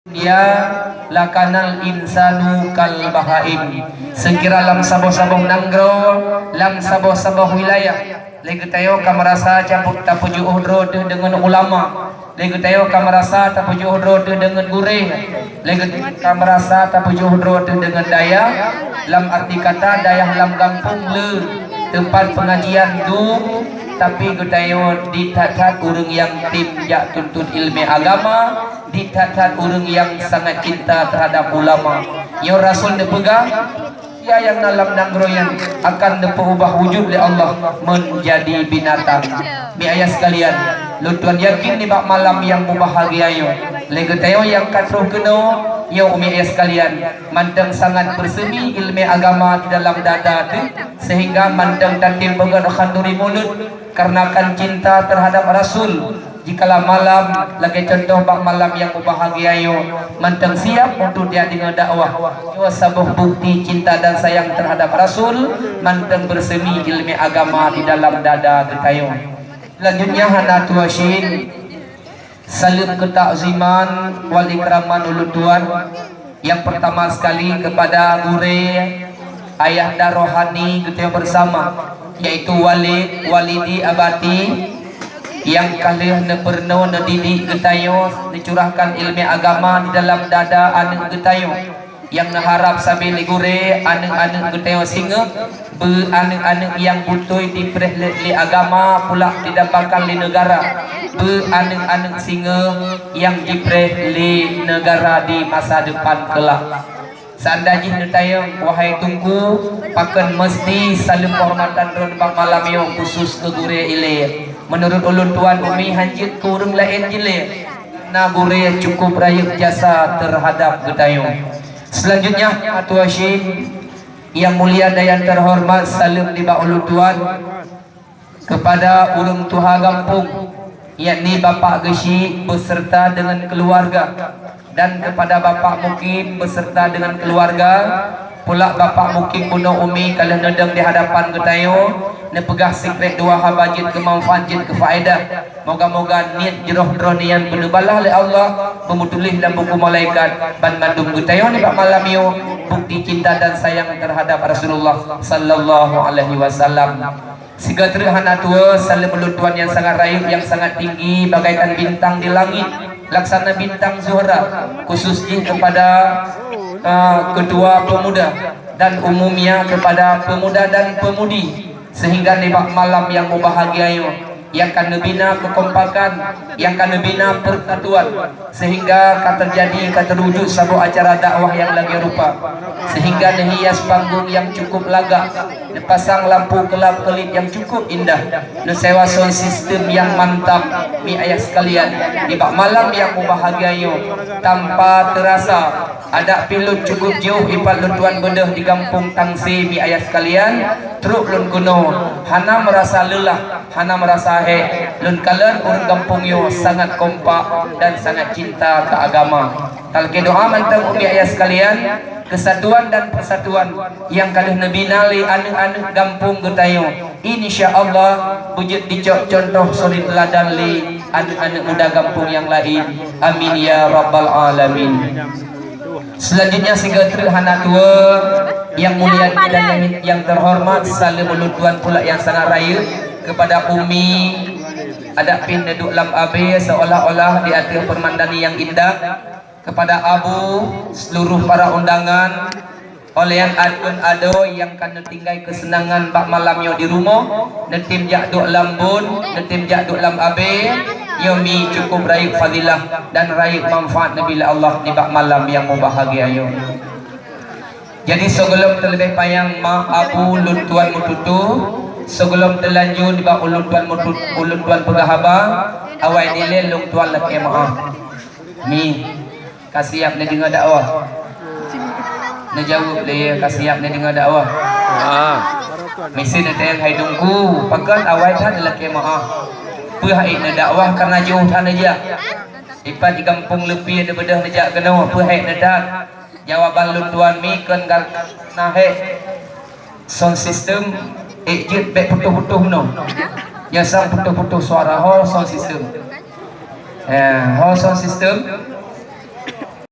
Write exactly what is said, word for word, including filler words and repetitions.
Ya, lakanal insanu kal bahaim. Seukira lam saboh-saboh nanggroe, lam saboh-saboh wilayah, lé geutanyoe ka meurasa cabut tapeujiôh droe teuh deungon ulama, lé geutanyoe ka meurasa tapeujiôh droe teuh deungon gurée, lé geutanyoe ka meurasa tapeujiôh droe teuh deungon dayah. Lam arti kata, dayah lam gampông le teumpat peungajian dum, tapi geutanyoe di that-that ureuëng nyang tem jak tuntot iéleumé agama, di that-that ureuëng nyang sangat cinta teuhadap ulama. Nyoe Rasul neupeugah, "Sia nyang na lam nanggroe nyan akan neupeuubah wujud lé Allah meunjadi binatang." Mi ayah sekalian, lôn tuan yakin nibak malam nyang mubahgia nyoe, lé geutanyoe nyang ka troh keunoe nyoe, umi ayah sekalian, mantong sangat beuseumi iéleumé agama di dalam dada teuh, seuhingga mantong tatem beugét khanduri mulod kareuna kan cinta teuhadap Rasul. Jikalau malam, lagée cuntoh bak malam nyang mubahgia nyoe, mantong siab untuk dia deungoe dakwah. Nyoe saboh bukti cinta dan sayang teuhadap Rasul, mantong beuseumi iéleumé agama di dalam dada geutanyoe. Selanjutnya hana tuwoe syiek, saleuem keutakziman wal ikraman ulôn tuan. Yang pertama sekali kepada gurée ayahanda rohani geutanyoe bersama, yaitu Walid, Walidi Abati, nyang ka lheueh neupeurunoe, neudidik geutanyoe, neucurahkan iéleumé agama di dalam dada aneuëk geutanyoe. Nyang neuharab sabe lé gurée, aneuëk-aneuëk geutanyoe singoh, beu aneuëk-aneuëk nyang beutôi jipreh lé, lé agama pula didambakan lé neugara, beu aneuëk-aneuëk singoh nyang jipreh lé neugara di masa depan keulak. Seunda jih neutanyong, wahai Teungku, pakon meusti saleuem keuhormatan droeneuh bak malam nyoe khusus keu gurée ilée? Meunurot ulôn tuan, umi hanjeuet keu ureuëng laén jih lé, na gurée cukup rayeuk jasa teuhadab geutanyoe. Selanjutnya, Atoe Hasyim, yang mulia dan yang terhormat, saleuem nibak ulôn tuan kepada ureuëng tuha gampông, yakni Bapak Geuchik beserta dengan keluarga, dan kepada Bapak Mukim beserta dengan keluarga, pula Bapak Mukim bunoe umi ka lheueh neudong di hadapan geutanyoe, neupeugah sikrek dua haba jeuet keu manfaat, jeuet keu faedah. Moga-moga niet jroh droeneuh nyan beuneubalah lé Allah, beumeutuléh lam buku malaikat, banmandum geutanyoe nibak malam nyoe bukti cinta dan sayang terhadap Rasulullah sallallahu alaihi wasallam. Sigoe treuk hana tuwoe, saleuem ulôn tuan nyang sangat rayeuk, nyang sangat tinggi bagaikan bintang di langit, laksana bintang Zuhra, khusus jih kepada, eh, ketua pemuda dan umumnya kepada pemuda dan pemudi, sehingga nibak malam nyang mubahgia nyoe, nyang ka neubina keukompakan, nyang ka neubina persatuan, sehingga ka teujadi, ka teuwujud saboh acara dakwah nyang lagée rupa, sehingga neuhias panggong nyang cukup lagak, neupasang lampu keulab-keulib nyang cukup indah, neusewa sound system nyang mantap. Mi ayah sekalian, nibak malam nyang mubahgia nyoe, tanpa teurasa, adak pih lôn cukup jiôh ipat lôn tuan beudôh di gampông Tangse, mi ayah sekalian, trok lôn keunoe, hana meurasa leulah, hana meurasa hék. Lôn kalon ureuëng gampông nyoe sangat kompak dan sangat cinta keu agama. Talakée doa mantong, umi ayah sekalian, kesatuan dan persatuan nyang ka lheueh neubina lé aneuëk-aneuëk gampông geutanyoe, insya Allah beujeuet dicok cuntoh suri teuladan lé aneuëk-aneuëk muda gampông nyang laén. Amin ya rabbal alamin. Selanjutnya, sigoe treuk hana tuwoe, yang mulia dan yang terhormat, saleuem ulôn tuan pula nyang sangat rayeuk kepada Umi, adak pih neuduek lam abée seolah-olah di ateueh peurmandani nyang indah, kepada Abu, seluruh para undangan, oleh nyan aduen adoe nyang ka neutinggai keuseunangan bak malam nyoe di rumoh, neutem jak duek lam bon, neutem jak duek lam abée, nyoe mi cukup rayeuk fadilah dan rayeuk manfaat neubi lé Allah nibak malam nyang mubahgia nyoe. Jadi, sigohlom teuleubeh panyang ma Abu lôn tuan meututoe, sigohlom teulanjô nibak ulôn tuan meutu-, ulôn tuan peugah haba, awai dilée lôn tuan lakée meu'ah. Mi. Ka siap neudeungoe dakwah? Neujaweueb lé, ka siap neudeungoe dakwah? Ah. Miseue neutanyong, hai Teungku, pakon awai that neulakée meu'ah? Peue han ék neudakwah kareuna jiôh that neujak? Ipat di gampông Leupie neubeudôh neujak keunoe, peue han ék neudat? Jawaban lôn tuan mi kon gar-, na hék. Sound system, ék jeuet bék putôh-putôh meunoe. Nyang sang putôh-putôh suara, ho sound system. Eh, ho sound system.